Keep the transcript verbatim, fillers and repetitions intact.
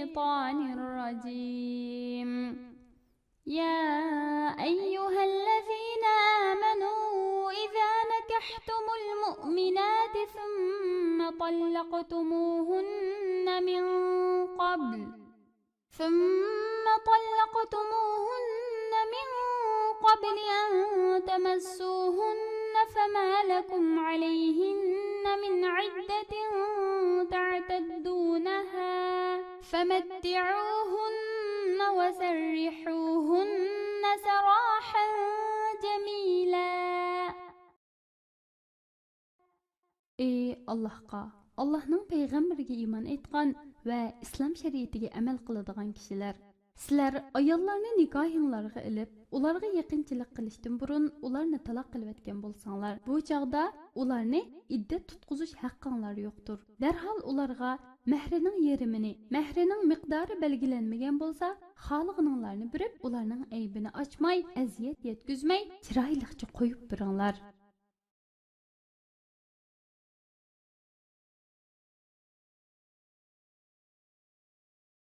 الشيطان الرجيم. يا أيها الذين آمنوا إذا نكحتم المؤمنات ثم طلقتموهن من قبل ثم طلقتموهن من قبل أن تمسوهن فما لكم عليهن من عدة تعتدونها فمتعوهن وسرحوهن سراحا جميلا. ئى ئاللاھقا، ئاللاھنىڭ پەيغەمبىرىگە ئىمان ئېيتقان ۋە ئىسلام شەرىئىتىگە ئەمەل قىلىدىغان كىشىلەر! سىلەر ئاياللارنى نىكاھىڭلارغا ئېلىپ، ئۇلارغا يېقىنچىلىق قىلىشتىن بۇرۇن ئۇلارنى تالاق قىلىۋەتكەن بولساڭلار، بۇ چاغدا ئۇلارنى ئىددەت تۇتقۇزۇش ھەققىڭلار يوقتۇر. دەرھال ئۇلارغا مەھرىنىڭ يېرىمىنى، مەھرىنىڭ مىقدارى بەلگىلەنمىگەن بولسا، خالىغىنىڭلارنى بېرىپ، ئۇلارنىڭ ئەيىبىنى ئاچماي، ئەزىيەت يەتكۈزمەي، چىرايلىقچە قويۇپ بېرىڭلار.